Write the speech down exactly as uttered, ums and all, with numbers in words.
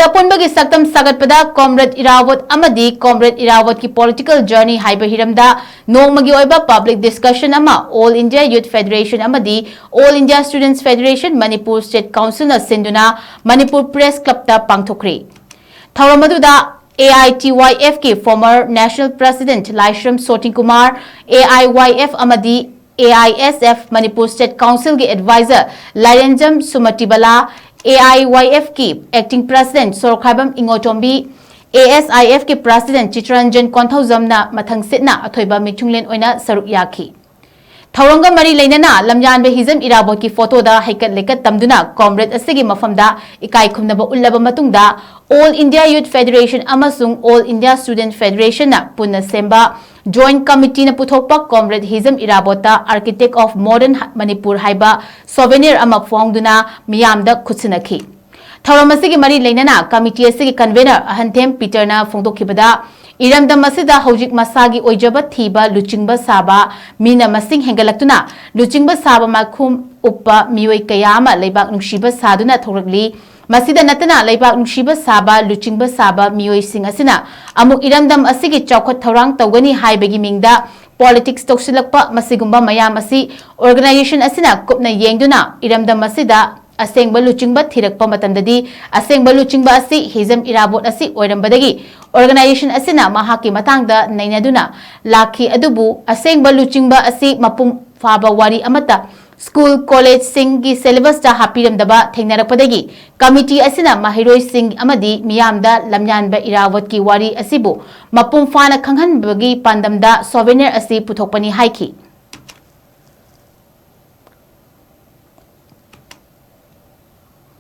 ꯑꯄꯨꯟꯕꯒꯤ ꯁꯛꯇꯝ ꯁꯥꯒꯠꯄꯗ ꯀꯣꯝꯔꯦꯗ ꯏꯔꯥꯕꯣꯠ ꯑꯃꯗꯤ ꯀꯣꯝꯔꯦꯗ ꯏꯔꯥꯕꯣꯠꯀꯤ political journey ꯍꯥꯏꯕ ꯍꯤꯔꯝꯗ ꯅꯣꯡꯃꯒꯤ ꯑꯣꯏꯕ public discussion ꯑꯃ All India Youth Federation ꯑꯃꯗꯤ All India Students Federation Manipur State Councilꯅ ꯁꯤꯟꯗꯨꯅ ꯃꯅꯤꯄꯨꯔ Press Clubꯇ ꯄꯥꯡꯊꯣꯛꯈ꯭ꯔꯤ꯫ ꯊꯧꯔꯝ ꯑꯗꯨꯗ AITYFꯀꯤ former national president ꯂꯥꯏꯁ꯭ꯔꯝ ꯁꯣꯇꯤꯟ ꯀꯨꯃꯥꯔ, AIYF ꯑꯃꯗꯤ AISF Manipur State Councilꯒꯤ advisor ꯂꯥꯏꯔꯦꯟꯖꯝ ꯁꯨꯃꯇꯤꯕꯂꯥ, AIYFꯀꯤ acting president ꯁꯣꯔꯣꯛꯈꯥꯏꯕꯝ ꯏꯉꯣꯆꯣꯝꯕꯤ, ASIFꯀꯤ president ꯆꯤꯇ꯭ꯔꯟꯖꯟ ꯀꯣꯟꯊꯧꯖꯝꯅ ꯃꯊꯪꯁꯤꯠꯅ ꯑꯊꯣꯏꯕ ꯃꯤꯊꯨꯡꯂꯦꯟ ꯑꯣꯏꯅ ꯁꯔꯨꯛ ꯌꯥꯈꯤ꯫ ꯊꯧꯔꯝꯒ ꯃꯔꯤ ꯂꯩꯅꯅ ꯂꯝꯌꯥꯟꯕ ꯍꯤꯖꯝ ꯏꯔꯥꯕꯣꯠꯀꯤ photoꯗ ꯍꯩꯀꯠ ꯂꯩꯀꯠ ꯇꯝꯗꯨꯅ ꯀꯣꯝꯔꯦꯗ ꯑꯁꯤꯒꯤ ꯃꯐꯝꯗ ꯏꯀꯥꯏ ꯈꯨꯝꯅꯕ ꯎꯠꯂꯕ ꯃꯇꯨꯡꯗ All India Youth Federation ꯑꯃꯁꯨꯡ All India Student Federationꯅ ꯄꯨꯟꯅ ꯁꯦꯝꯕ joint committeeꯅ ꯄꯨꯊꯣꯛꯄ ꯀꯣꯝꯔꯦꯗ ꯍꯤꯖꯝ ꯏꯔꯥꯕꯣꯠꯇ Architect of Modern Manipur ꯍꯥꯏꯕ souvenir ꯑꯃ ꯐꯣꯡꯗꯨꯅ ꯃꯤꯌꯥꯝꯗ ꯈꯨꯠꯁꯤꯟꯅꯈꯤ꯫ ꯊꯧꯔꯝ ꯑꯁꯤꯒꯤ ꯃꯔꯤ ꯂꯩꯅꯅ committee ꯑꯁꯤꯒꯤ convener ꯑꯍꯟꯊꯦꯝ ꯄꯤꯇꯔꯅ ꯐꯣꯡꯗꯣꯛꯈꯤꯕꯗ, ꯏꯔꯝꯗꯝ ꯑꯁꯤꯗ ꯍꯧꯖꯤꯛ ꯃꯁꯥꯒꯤ ꯑꯣꯏꯖꯕ ꯊꯤꯕ ꯂꯨꯆꯤꯡꯕ ꯁꯥꯕ ꯃꯤꯅ ꯃꯁꯤꯡ ꯍꯦꯟꯒꯠꯂꯛꯇꯨꯅ ꯂꯨꯆꯤꯡꯕ ꯁꯥꯕ ꯃꯥꯏꯈꯨꯝ ꯎꯞꯄ ꯃꯤꯑꯣꯏ ꯀꯌꯥ ꯑꯃ ꯂꯩꯕꯥꯛ ꯅꯨꯡꯁꯤꯕ ꯁꯥꯗꯨꯅ ꯊꯣꯛꯂꯛꯂꯤ꯫ ꯃꯁꯤꯗ ꯅꯠꯇꯅ ꯂꯩꯕꯥꯛ ꯅꯨꯡꯁꯤꯕ ꯁꯥꯕ ꯂꯨꯆꯤꯡꯕ ꯁꯥꯕ ꯃꯤꯑꯣꯏꯁꯤꯡ ꯑꯁꯤꯅ ꯑꯃꯨꯛ ꯏꯔꯝꯗꯝ ꯑꯁꯤꯒꯤ ꯆꯥꯎꯈꯠ ꯊꯧꯔꯥꯡ ꯇꯧꯒꯅꯤ ꯍꯥꯏꯕꯒꯤ ꯃꯤꯡꯗ politics ꯇꯧꯁꯤꯜꯂꯛꯄ, ꯃꯁꯤꯒꯨꯝꯕ ꯃꯌꯥꯝ ꯑꯁꯤ organization ꯑꯁꯤꯅ ꯀꯨꯞꯅ ꯌꯦꯡꯗꯨꯅ ꯏꯔꯝꯗꯝ ꯑꯁꯤꯗ ꯑꯁꯦꯡꯕ ꯂꯨꯆꯤꯡꯕ ꯊꯤꯔꯛꯄ ꯃꯇꯝꯗꯗꯤ ꯑꯁꯦꯡꯕ ꯂꯨꯆꯤꯡꯕ ꯑꯁꯤ ꯍꯤꯖꯝ ꯏꯔꯥꯕꯣꯠ ꯑꯁꯤ ꯑꯣꯏꯔꯝꯕꯗꯒꯤ organization ꯑꯁꯤꯅ ꯃꯍꯥꯛꯀꯤ ꯃꯇꯥꯡꯗ ꯅꯩꯅꯗꯨꯅ ꯂꯥꯛꯈꯤ꯫ ꯑꯗꯨꯕꯨ ꯑꯁꯦꯡꯕ ꯂꯨꯆꯤꯡꯕ ꯑꯁꯤ ꯃꯄꯨꯡ ꯐꯥꯕ ꯋꯥꯔꯤ ꯑꯃꯠꯇ school, collegeꯁꯤꯡꯒꯤ syllabusꯇ ꯍꯥꯞꯄꯤꯔꯝꯗꯕ ꯊꯦꯡꯅꯔꯛꯄꯗꯒꯤ committee ꯑꯁꯤꯅ ꯃꯍꯩꯔꯣꯏꯁꯤꯡ ꯑꯃꯗꯤ ꯃꯤꯌꯥꯝꯗ ꯂꯝꯌꯥꯟꯕ ꯏꯔꯥꯕꯣꯠꯀꯤ ꯋꯥꯔꯤ ꯑꯁꯤꯕꯨ ꯃꯄꯨꯡ ꯐꯥꯅ ꯈꯪꯍꯟꯕꯒꯤ ꯄꯥꯟꯗꯝꯗ souvenir ꯑꯁꯤ ꯄꯨꯊꯣꯛꯄꯅꯤ ꯍꯥꯏꯈꯤ꯫